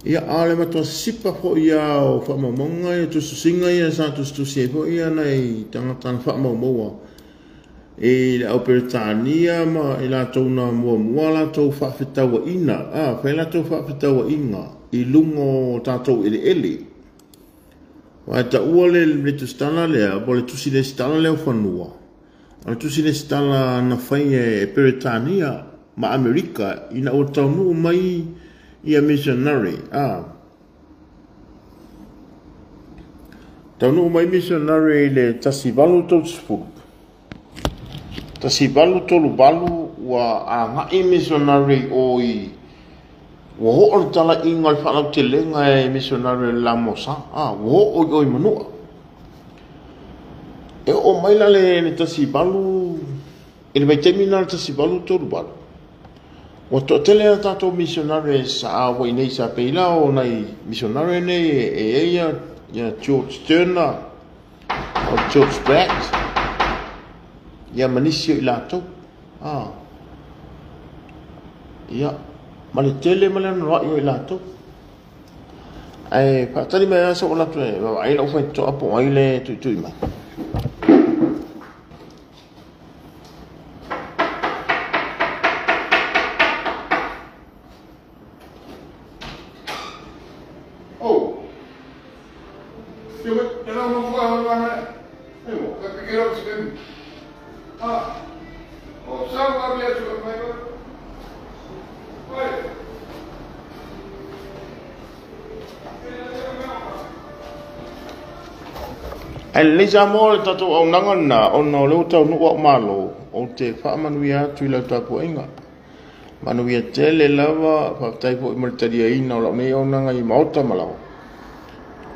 Ia, a le matua sipa fo ia o whamomonga ia tususinga ia sa tusutusi e fo ia nei tangata na whamomoa. E le au Peretania ma i latou na muamua latou faafetauaina, fai latou faafetauaina i luga o tatou eleele. Wa e taua le tusitala lea, po le tusi lesitala lea o fanua. O le tusi lesitala na fai e Peretania ma Amerika ina ua taunuu mai ia missionary. Taunuu mai missionary i le 1830. 1838 ua agai missionary o i Ua oo le talaiga o le faalautelega e misionare o le La Mosa, ua oo i o i Manua. E oo mai la le 18 i le vaitaimi lena o le 1838, ua toatele a tatou misionare sa auai nei, sa pei la o nai misionare nei e i ai ia George Turner, o George Pratt, ia ma nisi o i latou. Ia, ma le tele ma le anoanoai o i latou. Ae faatali mai lava se i ou alu atu e vaavaai lau faitotoa po o ai le tuitui mai. Oh. Ae lelei Samoa o le tatou auaunaga lena, ona o lea ua taunuu au malo, ou te faamanuia atu i lau tapuaiga. Manuia tele lava, faafetai foi mo le taliaina o lau nei auaunaga i maota ma laoa.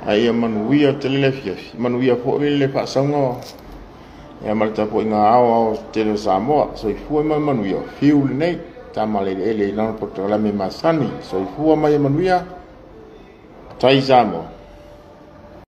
Ae ia manuia tele le afiafi, manuia foi le faasauga ia ma le tapuaiga ao ao tele o Samoa. Soifua ma manuia, fiu lenei, tama le eleele i lana polokalame masani. Soifua ma ia manuia, tai Samoa.